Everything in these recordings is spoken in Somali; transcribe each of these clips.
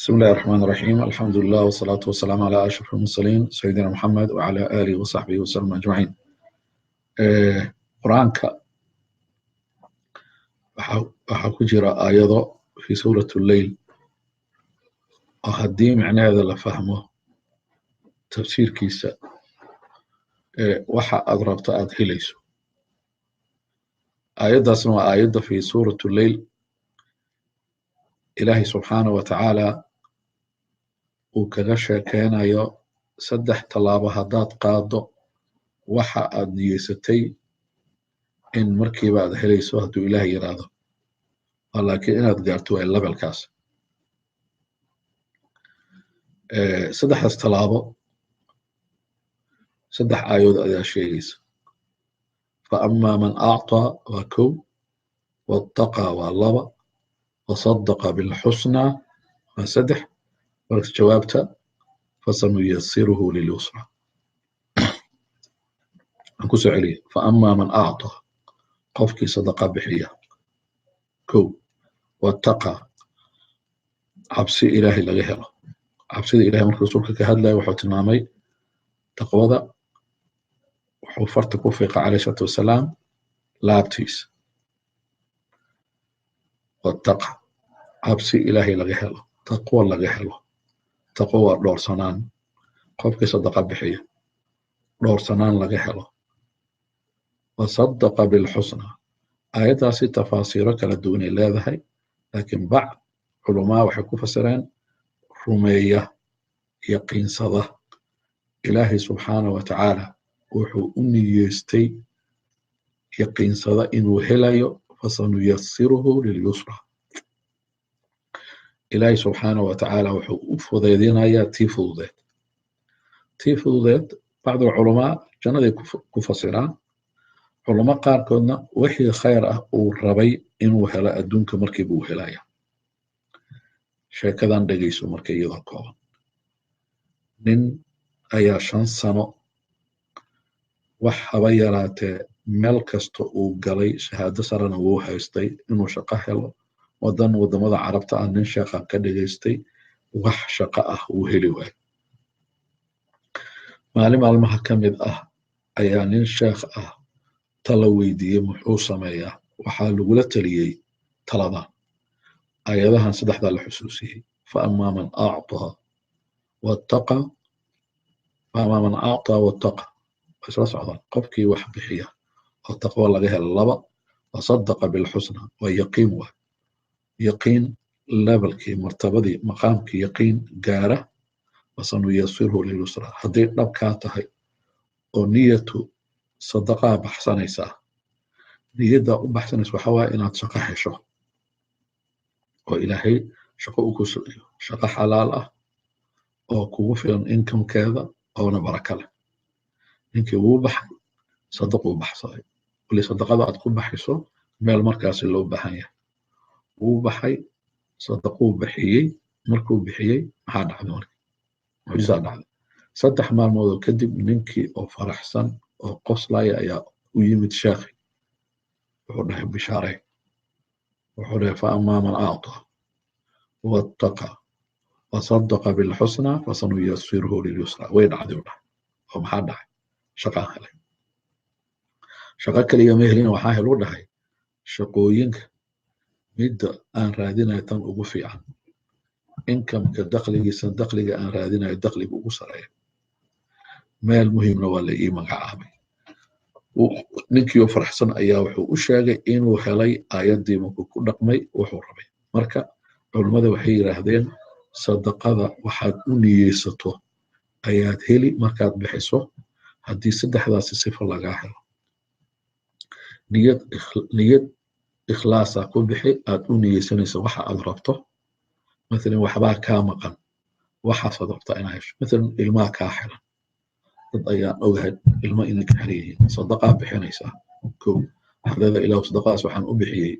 بسم الله الرحمن الرحيم، الحمد لله والصلاة والسلام على أشرف المرسلين سيدنا محمد وعلى آله وصحبه وسلم أجمعين. Qur-aanka waxaa ku jira aayado fi suurat lleyl oo haddii micnaheeda la fahmo, tafsiirkiisa, waxa aad rabto aad helayso. Aayaddaasna waa aayadda fi suurat lleyl Ilaahay subxaana wa tacaala uu kaga sheekeynayo saddex tallaabo haddaad qaaddo, waxa aad niyeysatay in markiiba aad helayso hadduu Ilaah yiraahdo, laakiin inaad gaarto waa levelkaas. Saddexdaas tallaabo saddex aayadood ayaa sheegaysa. Fa amaa man acطaa waa kow, wattaqaa waa laba, wasadaqa bilxusnaa waa saddex. Marka jawaabta fasanuyasiruhu lilyusra. Aan ku soo celiya: fa amaa man acطaa, qofkii sadaqa bixiya, kow, wattaqa, cabsi Ilaahay laga helo. Cabsida Ilahay markuu Rasuulka ka hadlaya wuxuu tilmaamay taqwada, wuxuu farta ku fiiqa calayh isalaatu wasalaam laabtiisa. Wattaqa, cabsi Ilaahay laga helo, taqwo laga helo. Taqwo waa dhoorsanaan. Qofkii sadaqa bixiya, dhoorsanaan laga helo, wasadaqa bilxusna. Aayaddaasi tafaasiiro kala duwanay leedahay, laakiin bacd culumaa waxay ku fasireen rumeeya, yaqiinsada Ilaahay subxaana wa tacaala wuxuu u niyeystay, yaqiinsada inuu helayo, fasanuyasiruhu lilyusra. Ilaahay subxaana wa tacaala wuxuu u fudeydinayaa tii fududeed. Tii fududeed bacd culamaa jannaday ku fasiraan, culamo qaarkoodna wixii khayr ah uu rabay inuu helo adduunka markiiba uu helaya. Sheekadan dhegayso marka iyadoo kooban. Nin ayaa 5 sano wax haba yaraatee meel kasta uu galay, shahaado sarena wuu haystay, inuu shaqo helo. Wadan wadamada Carabta ah nin sheekhan ka dhegaystay, wax shaqo ah wuu heli waayo. Maalin maalmaha ka mid ah ayaa nin sheekh ah tala weydiiyey, muxuu sameeyaa? Waxaa lagula taliyey taladan, aayadahan saddexdaa la xusuusiyey: fa amaa man acطaa wattaqa. Fa amaa man acطaa wattaqa way isla socdaan. Qofkii wax bixiya oo taqwo laga helo, laba, wasadaqa bilxusna, waa yaqiin, waa yaqiin levelkii, martabadii, maqaamkii yaqiin gaara, fasanuyasirhu lilyusra. Hadday dhab kaa tahay oo niyatu sadaqaa baxsanaysaa, niyaddaa u baxsanaysa waxa waaye inaad shaqo hesho oo Ilaahay shaqo u ku sugiyo, shaqo xalaal ah oo kugu filan incomekeeda oona baraka leh. Ninkii wuu baxay, sadaquu baxsaday. Wali sadaqada aad ku baxayso meel markaasi loo baahan yahay. Wuu baxay, sadaquu bixiyey. Markuu bixiyey maxaa dhacday? Marka mucjizaa dhacday. 3 maalmoodoo kadib ninkii oo faraxsan oo qoslaya ayaa u yimid sheekhi. Wuxuu dhahay bishaarey, wuxuu dhahay: fa amaa man acطaa wattaqa wasadaqa bilxusna fasanuyasiruhu lilyusra. Way dhacday, u dhahay. Oo maxaa dhacay? Shaqaan helay. Shaqo keliya ma helin, waxaa hel, u dhahay, shaqooyinka midda aan raadinayo tan ugu fiican, incomeka, dakhligiisa, dakhliga aan raadinayo dakhliga ugu sareeya, meel muhiimna waa la ii magacaabay. Ninkii oo faraxsan ayaa wuxuu u sheegay inuu helay aayaddii markuu ku dhaqmay wuxuu rabay. Marka culummada waxay yidhaahdeen sadaqada waxaad u niyeysato ayaad heli markaad bixiso, haddii saddexdaasi sifo lagaa helo: niyad, niyad ikhlaasa ku bixi, aad u niyeysanayso waxa aad rabto. Mathalan waxbaa kaa maqan, waxaasaad rabtaa inaa hesho. Mathalan ilmaha kaa xiran, dad ayaan ogahay ilmo inay ka xiran yihiin. Sadaqaa bixinaysaa kow, waxaad leedahay: Ilaahu, sadaqadaas waxaan u bixiyey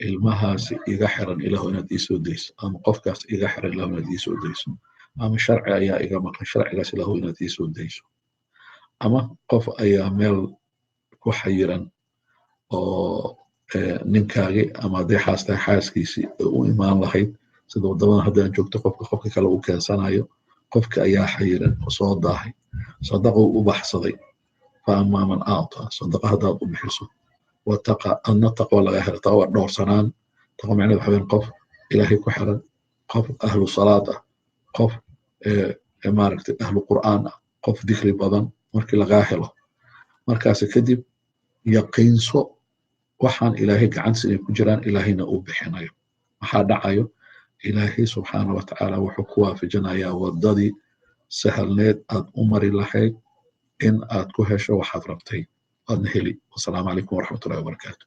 ilmahaasi iga xiran, Ilaahu inaad iisoo dayso, ama qofkaas iga xiran, Ilaahu inaad iisoo dayso, ama sharci ayaa iga maqan, sharcigaas Ilaahu inaad iisoo dayso, ama qof ayaa meel ku xayiran oo ninkaagi ama hadday xaas tahay xaaskiisii u imaan lahayd. Sida waddamada haddaan joogto, qofka qofka kale uu keensanayo, qofka ayaa xayiran oo soo daahay, sadaquu u baxsaday. Fa amaa man actaa, sadaqa haddaad u bixiso, wataqa, adna taqwa laga helo. Taqwa waa dhowrsanaan. Taqwa macnaheed waxa weeyaan qof Ilaahay ku xiran, qof ahlu salaad ah, qof maaragtay ahlu Qur'aan ah, qof dikri badan. Markii lagaa helo, markaasi kadib yaqiinso waxaan Ilaahay gacantiisa inay ku jiraan, Ilaahayna uu bixinayo. Maxaa dhacayo? Ilaahay subxaana wa tacaala wuxuu ku waafajinayaa waddadii sahalneed aad u mari lahayd in aad ku hesho waxaad rabtay, aadna heli. Wasalaamu calaykum waraxmatullahi wabarakaatu.